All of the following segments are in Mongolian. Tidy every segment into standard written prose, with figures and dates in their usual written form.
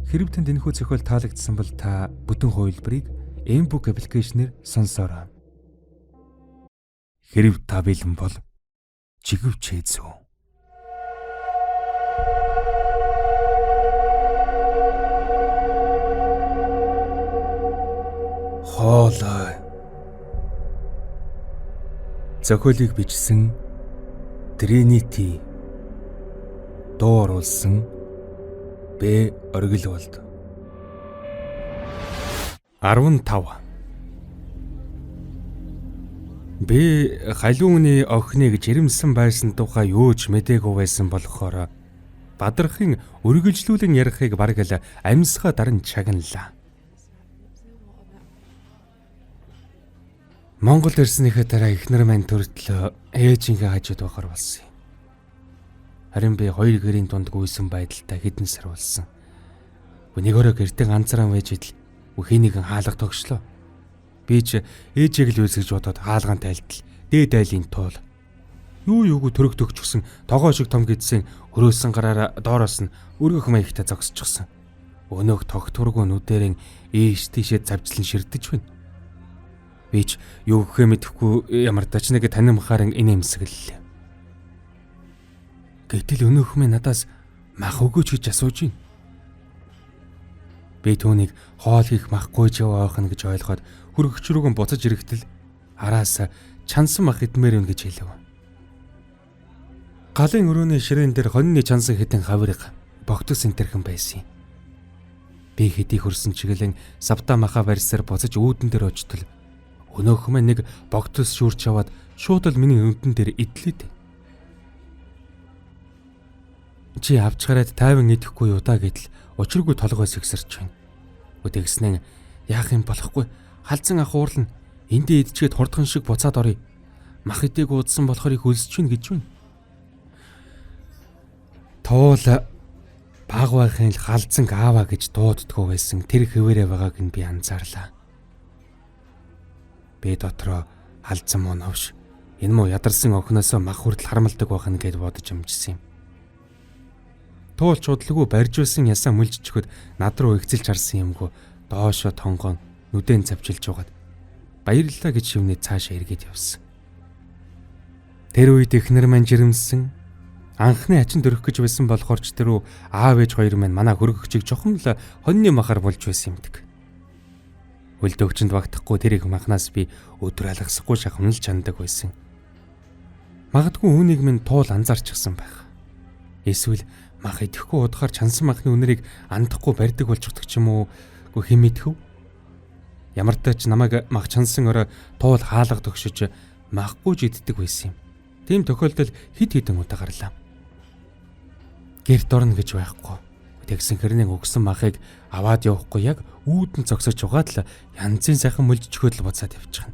Хэрв танд энэхүү зохиол таалагдсан бол та бүтэн хувилбарыг Mbook аппликейшнээр сонсоорой. Хэрв та бэлэн бол чигэв чээзүү. Хоолой. Зохиолыг бичсэн Trinity, дуу оруулсан Б Оргилволд. 15. Би халууны охиныг жирэмсэн байсан тухай юу ч мдээгүй байсан болохоор Бадрахын үргэлжлүүлэн ярихыг бараг л амьсгаа даран чагналаа. Монгол ирснийхээ дараа эхнэр маань төртлөө ээжийнхээ хажууд байхаар болсон юм. Харин би хоёр гэрийн дунд гүйсэн байдалтай хэдэн сар болсон. Нэгөөрөө гэртээ ганцаараа байж идэл хэн нэгэн хаалга тогшлоо. Би ч ээжийг л үйлсгэж бодоод хаалгаан тайлтал дээд айлын туул. Юу юугүй төрөг төгчгсөн тогоо шиг том гидсэн өрөөсөн гараараа доороос нь өргөх маягтай зогсчихсон. Өнөөх тогтворгүй нүдэрэн ийш тийшээ завжлан ширдэж байна. Би ч юу гэхээ мэдэхгүй ямар тач нэг танимхааран инээмсэглэлээ. Гэтэл өнөөх минь надаас мах өгөөч гэж асууж байна. Би түүнийг хоол хийх махгүй ч яваа байх нь гэж ойлгоод хөргөгч рүүгэн буцаж ирэхтэл араас чансан мах идмээр юм гэж хэлв. Галын өрөөний ширээн дээр хоньны чансан хитэн хаврыг богтос энтерхэн байсан юм. Би хэдий хөрсөн чиглэн савта маха барьсаар буцаж үүдэн дээр очтол өнөөх минь нэг богтос шүүрч аваад шууд л миний өмдөн дээр идлээ. Чи авч гараад тайван идэхгүй юу да гэтэл учиргүй толгой сэгсэрч байна. Тэгснэн яах юм болохгүй халзан ах уурлна. Эндээ идчихэд хурдхан шиг буцаад оръё. Мах идээг уудсан болохоор их өлсөж байна гэж байна. Туул баг байхын л халзанг аава гэж дууддгоо байсан тэр хэвээрээ байгааг нь би анзаарлаа. Би дотроо халзан муу новш энэ муу ядарсан охиноосоо мах хүртэл харамлдаг байх нь гэд бодож амжсан юм. Туул чудлгүй барьж байсан ясаа мүлжчихөд над руу ихзэлж харсан юмгүй доошо тонгоон нүдэн завчилж угаад баярлалаа гэж шивнээ цаашаа эргээд явсан. Тэр үед эхнэр маань жирэмсэн анхны хачин дөрөх гэж байсан болохоор ч тэр үү аав ээж хоёр маань манай хөргөгчийг жохон л хоньны махар болж байсан юмдаг. Хөлдөгчөнд багтахгүй тэр их махнаас би өдөр алгасахгүй шахамнал чандаг байсан. Магадгүй үүнийг минь туул анзаарчихсан байх. Эсвэл мах идэхгүй удахаар чансан махны үнэрийг андахгүй барьдаг болчихдог ч юм уу хэн мэдхэв? Ямар ч намайг мах чансан орой туул хаалга төгшөж махгүй ч иддэг байсан юм. Тийм тохиолдол хэд хэдэн удаа гарлаа. Гэрт орно гэж байхгүй. Тэгсэн хэрнээ өгсөн махыг аваад явахгүй яг үүдэн зогсож угаад л янзын сайхан мөлжчихөөд л буцаад явчихна.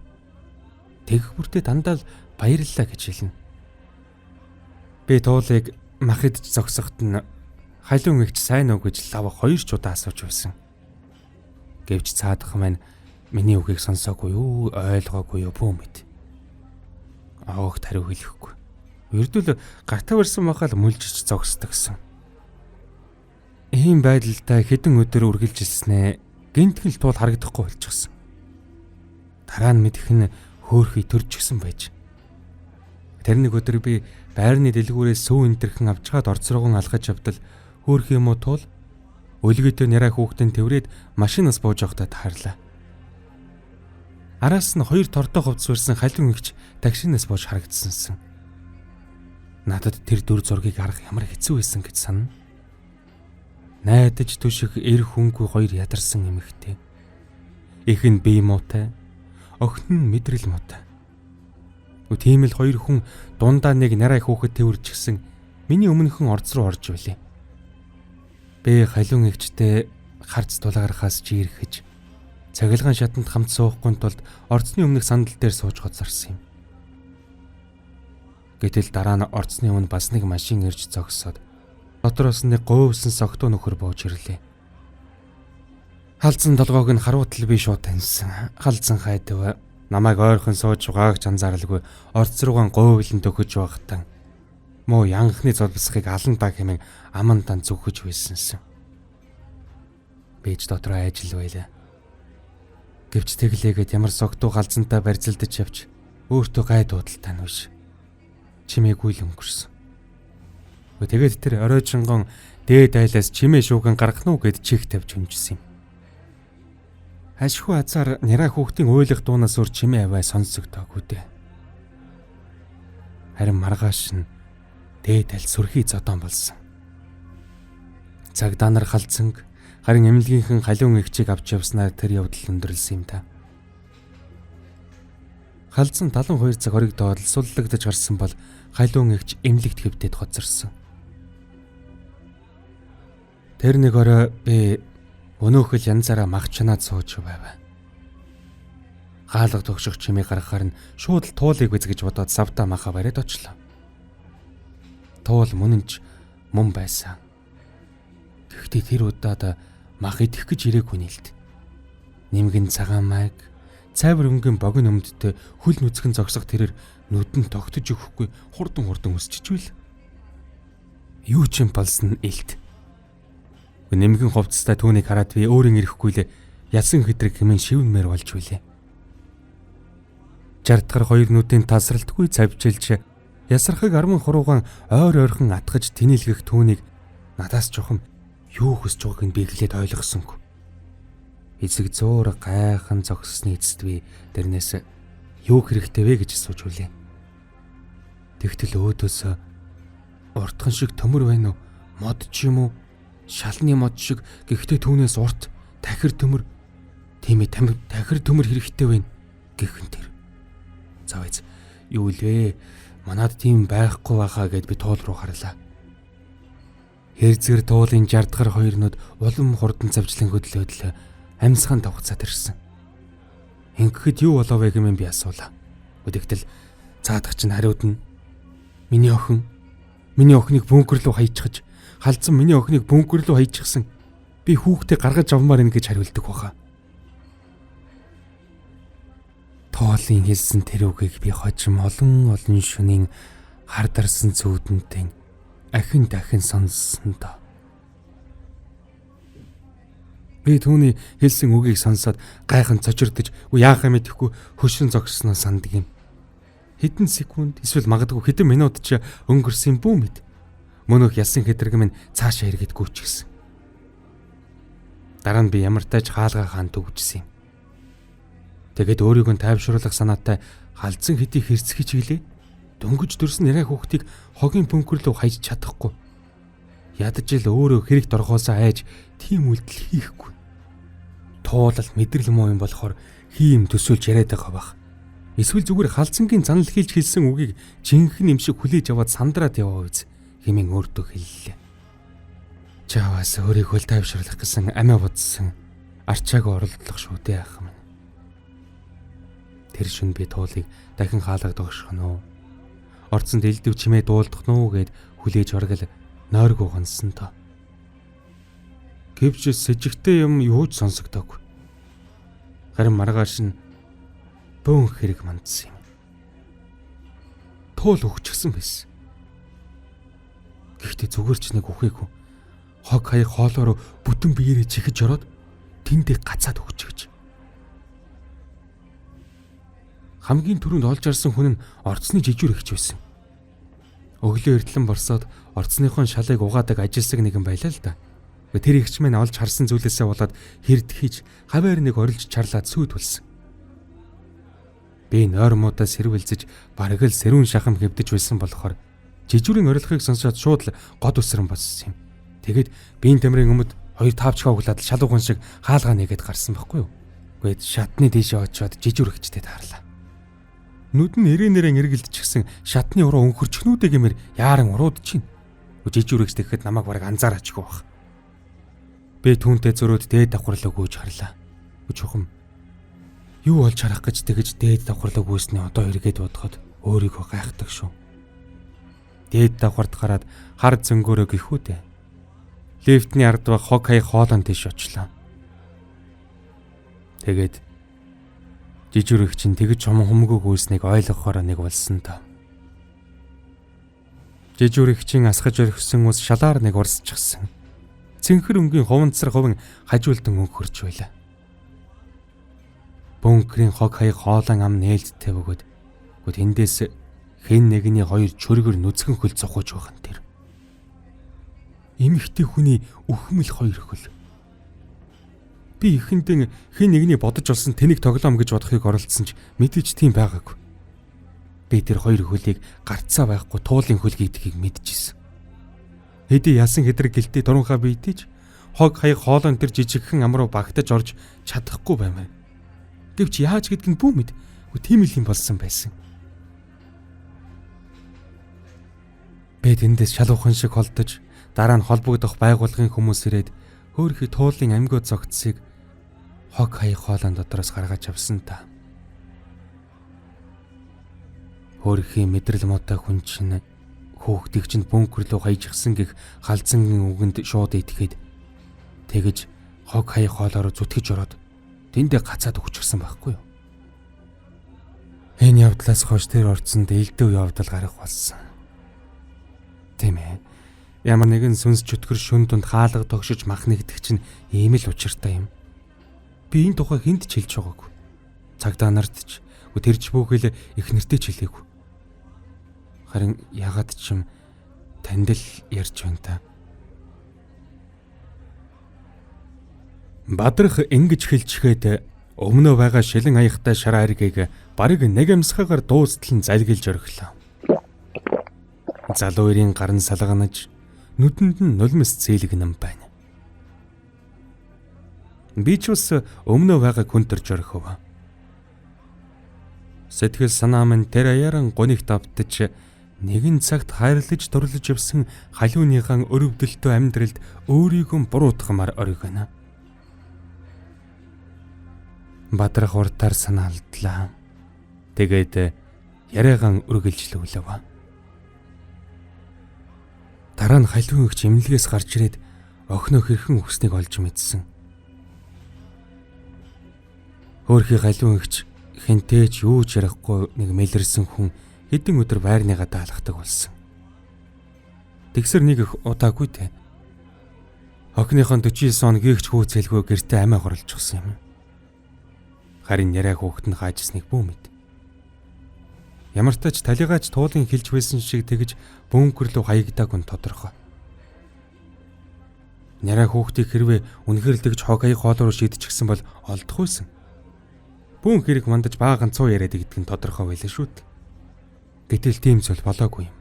Тэгэх бүртээ дандаа л баярлалаа гэж хэлнэ. Би туулыг мах идэж зогсоход нь халуун эгч сайн уу гэж лав хоёр ч удаа асууж байсан. Гэвч цаадах маань миний үгийг сонсоогүй юу, ойлгоогүй юу бүү мэд. Огт хариу хэлэхгүй. Ердөө л гартаа барьсан махаа л мүлжиж зогсдог гэсэн. Ийм байдалтай хэдэн өдөр үргэлжилснээ гинтгэл туул харагдахгүй болчихсон. Дараа нь мэдэх нь хөөхий төрчихсөн байж. Тэр нэг өдөр би байрны дэлгүүрээс сүү энтерхэн авчгаад орц рууган алхаж явдал хөөхий юм уу туул өлгийдөө нэраа хүүхдэн тэврээд машинаас бууж явахдаа таарлаа. Араас нь хоёр тортой хувцас барьсан халуун эгч таксинаас бууж харагдсансан. Надад тэр дүр зургийг харах ямар хэцүү байсан гэж санана. Найдаж түших эр хүнгүй хоёр ядарсан эмэгтэй. Их нь бие муутай, охин нь мэдрэл муутай. Тийм л хоёр хүн дундаа нэг нарай хүүхэд тэвэрчихсэн миний өмнөхөн орц руу орж байлээ. Би халуун эгчтэй харц тулгархаас жирэхэж цахилгаан шатанд хамт суухгүй тулд орцны өмнөх сандал дээр сууж хоцорсон юм. Гэтэл дараа нь орцны өмнө бас нэг машин ирж зогсоод дотроос нэг говьсон согтуу нөхөр бууж ирлээ. Халзан толгойг нь харуутал би шууд таньсан. Халзан хайдав намайг ойрхон сууж байгааг ч анзааралгүй орц руугаан говьлон төхөж байхдаа муу янхны золбосхыг алан даа хэмээн амандан зүхэж байсансан. Би ч дотроо айжл байлаа. Гэвч тэглээгээд ямар согтуу галзантай барьцалдаж явж өөртөө гай дуудалтай нь биш. Чимээгүй л өнгөрсөн. Тэгээд тэр оройжингон дээд айлаас чимээ шүүгэн гаргах нь уу гэд чих тавьж хүнжсэн юм. Хашгүй азар нэраа хүүхдийн уйлах дуунаас өөр чимээ аваа сонсогдоогүй дээ. Харин маргааш нь дээд айл сүрхий зодон болсон. Цагдаа нар халдсанг харин эмнэлгийнхэн халиун эгчийг авч явснаар тэр явдал өндөрлсөн юм та. Халдсан 72 цаг хоригдоод суллагдаж гарсан бол халиун эгч эмнэлэгт хэвдээд хоцорсон. Тэр нэг орой би өнөөхөл янзаараа мах чанаад сууж байв. Хаалга тогших чимээ гаргахаар нь шууд л туулыг биз гэж бодоод савтаа маха бариад очлоо. Туул мөн нь ч мөн байсан. Гэхдээ тэр удаад мах идэх гэж ирээгүй нэлд. Нимгэн цагаан майг, цайвар өнгийн богино өмдтэй хөл нүцгэн зогсох тэрээр нүдэн тогтож өгөхгүй хурдан хурдан өсчиж байл. Юу ч юм болсон илт. Нэмгэн хувцастай түүнийг хараад би өөрийн ирэхгүй л ясан хэдрэг хэмээн шивнмээр болж билээ. Жардахар хоёр нүдийн тасралтгүй цавчилж ясархаг арман хуруугаан ойр ойрхон атгаж тэнэлгэх түүнийг надаас чухам юу хүсэж байгааг нь би эхлээд ойлгосонгүй. Эцэг зуур гайхан зогссны эцэст би тэрнээс юу хэрэгтэй вэ гэж асууж үлээ. Тэгтэл өөдөөс уртхан шиг төмөр байна уу? Мод ч юм уу? Шалны мод шиг, гэхдээ түүнээс урт тахир төмөр, тийм ээ, тахир төмөр хэрэгтэй байна гэхэн тэр. Завайз юу лээ? Манад тийм байхгүй байхаа гэд би туул руу харлаа. Хэрзгэр туулын жардгар хоёр нүд улам хурдан завжлан хөдлөөд л амьсгаан тавхацаад ирсэн. Ингэхэд юу болов вэ хэмээн би асуулаа. Тэгтэл цаадах чинь хариуд нь миний охин, миний охиныг бункер руу хайчихаж, халдсан миний охиныг бункер руу хайчихсан. Би хүүхдээ гаргаж авмаар ин гэж хариулдаг баха. Тоолын хэлсэн тэр үгийг би хожим олон олон шөнийн хар дарсан зүүдэнтэй ахин дахин сонссон доо. Би түүний хэлсэн үгийг сонсоод гайхан цочирдож яахаа мэдэхгүй хөшин зогссноо санддаг юм. Хэдэн секунд эсвэл магадгүй хэдэн минут ч өнгөрсөн бүү мэд. Мөнөөх ясан хэдрэг минь цаашаа эргээд гүйчихсэн. Дараа нь би ямар тааж хаалгаа хаан төгжсөн юм. Тэгээд өөрийгөө тайвшруулах санаатай халдсан хэдий хэрцгий чиглээ. Дөнгөж төрсөн нэрээ хүүхдийг хогийн бункер рүү хайж чадахгүй. Ядаж ил өөрөө хэрэгт орхоосоо айж тийм үйлдэл хийхгүй. Туулал мэдрэл муу юм болохоор хийм төсөөлж яриад байгаа бах. Эсвэл зүгээр халдсангийн занал хийлж хэлсэн үгийг жинхэнэ юм шиг хүлээж аваад сандраад яваа үз хэмээн өөртөө хэллээ. Чаваас өөрийгөө л тайвшруулах гэсэн амиа будсан арчааг оролдлох шүү дээ ах минь. Тэр шүн би туулыг дахин хаалга догших нь үү? Орцонд элдв чимээ дуулдах нь уу гэд хүлээж оргил нойргүй гонсон тоо. Гэвч сэжигтэй юм юу ч сонсогдоогүй. Харин маргааш нь бөөн хэрэг мандсан юм. Туул өгчихсэн байсан. Гэхдээ зүгээр ч нэг үхээгүй. Хог хаяг хоолоороо бүтэн биеэрээ чихэж ороод тэндээ гацаад өгчихөж. Хамгийн түрүүнд олж арсан хүн нь орцны жижүүр эгч байсан. Өглөө эртлэн борсоод орцныхон шалыг угаадаг ажилсаг нэгэн байлаа л да. Тэр эгч минь олж харсан зүйлээсээ болоод хэрд хийж хаваар нэг орилж чарлаад сүйд болсон. Би нойр муудаа сэрвэлзэж бараг л сэрүүн шахам хэвдэж байсан болохоор жижүүрийн орилохыг сонсоод шууд л год өсрөн боссон юм. Тэгээд биеийн тамирын өмд 2 тавчгаа углаад шалууган шиг хаалгаа нэгээд гарсан байхгүй юу? Гээд шатны дээшээ очиод жижүүр эгчтэй таарлаа. Нүд нь нэрээ нэрэн эргэлдчихсэн шатны уруу өнхөрчхнүүдээ гэмээр яаран урууд чинь. Жижүүр эгч тэгэхэд намайг бараг анзаараачгүй байх. Би түүнтэй зөрөөд дээд давхарлаа гүйж харлаа. Чухам юу болж харах гэж тэгэж дээд давхарлаа гүйсний одоо эргээд бодоход өөрийгөө гайхдаг шүү. Дээд давхарт гараад хар зөнгөөрөө гэхүү дээ. Лифтний ард ба хог хаяг хоолон тийш очлоо. Тэгээд жижүүрэг чинь тэгж чум хумгүй гүйснийг ойлгохоор нэг болсон доо. Жижүүрэг чинь асгаж орхисон ус шалаар нэг урсчихсан. цэнхэр өнгийн хуванцар хувин хажуулдан өнгөрч байлаа. Бункерийн хог хаяг хоолон ам нээлттэй бөгөөд тэндээс хэн нэгний хоёр чөргөр нүцгэн хөл цохож байх нь тэр. Эмэгтэй хүний үхмэл хоёр хөл. Би эхэндээ хэн нэгний бодож олсон тэнэг тоглоом гэж бодохыг оролдсон ч мэдээж тийм байгаагүй. Би тэр хоёр хөлийг гарцаа байхгүй туулын хөл гэдгийг мэдчихсэн. Хэдий ясан хэдрэг гэлтэй дурунхаа биетэж хог хаяг хоолойн тэр жижигхэн ам руу багтаж орж чадахгүй баймаар. Гэвч яаж гэдг нь бүү мэд. Тийм л юм болсон байсан. Би тэндээс шалуухан шиг холдож дараа нь холбогдох байгууллагын хүмүүс ирээд хөөрхий туулын амьгоо зогтсыг хог хаяг хоолойн дотроос гаргаж авсан та. Хөөрхий мэдрэл муутай хүн чинь хүүхдийг чинь бункер рүү хаяжчихсан гэх халзангийн үгэнд шууд итгэхэд тэгэж хог хаяг хоолоороо зүтгэж ороод тэндээ гацаад өгчихсэн байхгүй юу? Энэ явдлаас хойш тэр орцонд элдв явдал гарах болсон. Тийм ээ. Ямар нэгэн сүнс чөтгөр шүн дунд хаалга тогшиж мах нэгдэх чинь ийм л учиртай юм. Би энэ тухай хүнд ч хэлж байгаагүй. Цагдаа нарт ч тэрч бүхэл их нэртэй ч хэлээгүй. Харин ягаад ч юм танд л ярьж байна та. Бадрах ингэж хэлчихэд өмнөө байгаа шилэн аягтай шар айргийг бараг нэг амьсгаагаар дуустал нь залгилж орхилоо. Залуу эрийн гар нь салганаж нүдэнд нь нулимс зээлгэнэн байна. Би ч бас өмнөө байгааг хүнтэрч орхив. Сэтгэл санаа минь тэр аяаран гунигт автаж нэгэн цагт хайрлаж дурлаж явсан халиуныхаа өрөвдөлтөө амьдралд өөрийгөө буруутгамаар оргино. Бадрах уртаар санаа алдлаа. Тэгээд яриагаан үргэлжлүүлв. Дараа нь халиун эгч эмнэлгээс гарч ирээд охиноо хэрхэн үхснийг олж мэдсэн. Хөөрхий халиун эгч хэнтэй ч юу ч ярихгүй нэг мэлэрсэн хүн хэдэн өдөр байрныгаа даалгадаг болсон. Тэгсэр нэг их удаагүй те. Охиныхон 49 он гихч хүүцэлгүй гэртээ амиа хорлолчихсон юм. Харин яриа хүүхэд нь хаажсныг бүү мэд. Ямар ч тач талигаач туулын хилж байсан шиг тэгж бөөнкөр лөө хаягдааг нь тодорхой. Няраа хүүхдийг хэрвээ үнэхээр л тэгж хог хаяг хоол руу шийдчихсэн бол олдох байсан. Бүүн хэрэг мандаж баахан цуу яриад идэх нь тодорхой байлаа шүү дээ. Гэтэл тийм зүйл болоогүй юм.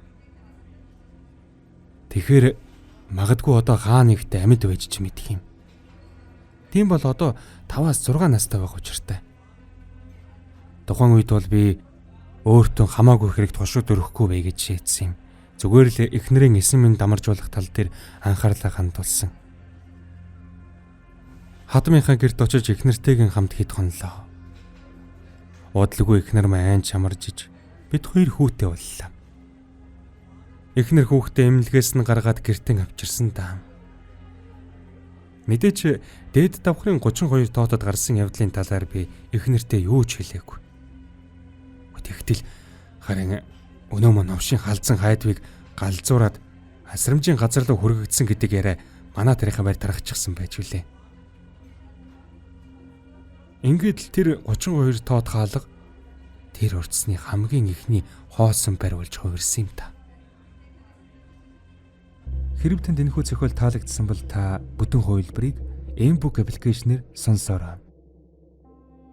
Тэгэхээр магадгүй одоо хаа нэгтээ амьд байж ч мэдэх юм. Тийм бол одоо 5-аас 6 настай байх учиртай. Тухайн үед бол би өөртөө хамаагүй хэрэгт хошуу дөрөхгүй бай гэж шийдсэн юм. Зүгээр л эхнэрийн эсэн минь дамаржуулах тал дээр анхаарлаа хандуулсан. Хадмынхаа гэрт очиж эхнэртэйгэн хамт хэд хонлоо. Удалгүй эхнэр маань айн чамарж иж бид хоёр хүүтэй боллоо. Эхнэр хүүхдээ эмнэлгээс нь гаргаад гэртээ авчирсан даа. Мэдээч дээд давхрын 32 тоотод гарсан явдлын талаар би эхнэртээ юу ч хэлээгүй. Тэгтэл харин өнөө мөн новшин халзан хайдвыг галзуураад асрамжийн газар руу хүргэгдсэн гэдэг яриа манай тарихын байр тарахчихсан байж үлээ. Ингээд л тэр 32 тоот хаалга тэр урдсны хамгийн ихний хоосон барь болж хувирсан юм та. Хэрв танд энэхүү зохиол таалагдсан бол та бүтэн хувилбарыг Mbook аппликейшнээр сонсоорой.